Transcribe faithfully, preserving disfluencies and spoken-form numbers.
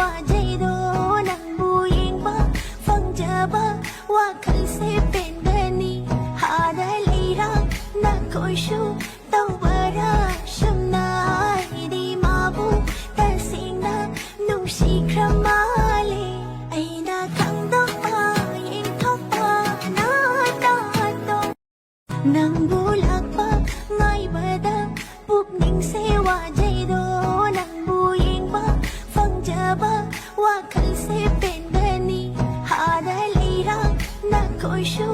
ꯋꯥꯖꯩꯗꯣ ꯅꯪꯕꯨ ꯌꯦꯡꯕ ꯐꯪꯖꯕ ꯋꯥꯈꯜꯁꯦ ꯄꯦꯟꯒꯅꯤ꯫ ꯑꯥꯗ ꯂꯩꯔꯥꯡ ꯅꯈꯣꯏꯁꯨ ꯇꯧꯕꯔꯥ ꯁꯨꯝꯅ? ꯑꯩꯗꯤ ꯃꯥꯕꯨ ꯇꯁꯦꯡꯅ ꯅꯨꯡꯁꯤꯈ꯭ꯔ ꯃꯥꯜꯂꯦ꯫ ꯑꯩꯅ ꯈꯪꯗꯣꯛꯄ ꯌꯦꯡꯊꯣꯛꯄ ꯅꯥꯇꯣꯡ ꯅꯪꯕꯨ ꯂꯥꯛꯄ ꯉꯥꯏꯕꯗ ꯄꯨꯛꯅꯤꯡꯁꯦ ꯋꯥꯖꯩꯗꯣ ꯅꯪꯕꯨ ꯌꯦꯡꯕ ꯐꯪꯖꯕ ꯋꯥꯈꯜꯁꯦ ꯄꯦꯟꯒꯅꯤ꯫ ꯑꯥꯗ ꯂꯩꯔꯥꯡ ꯅꯈꯣꯏꯁꯨ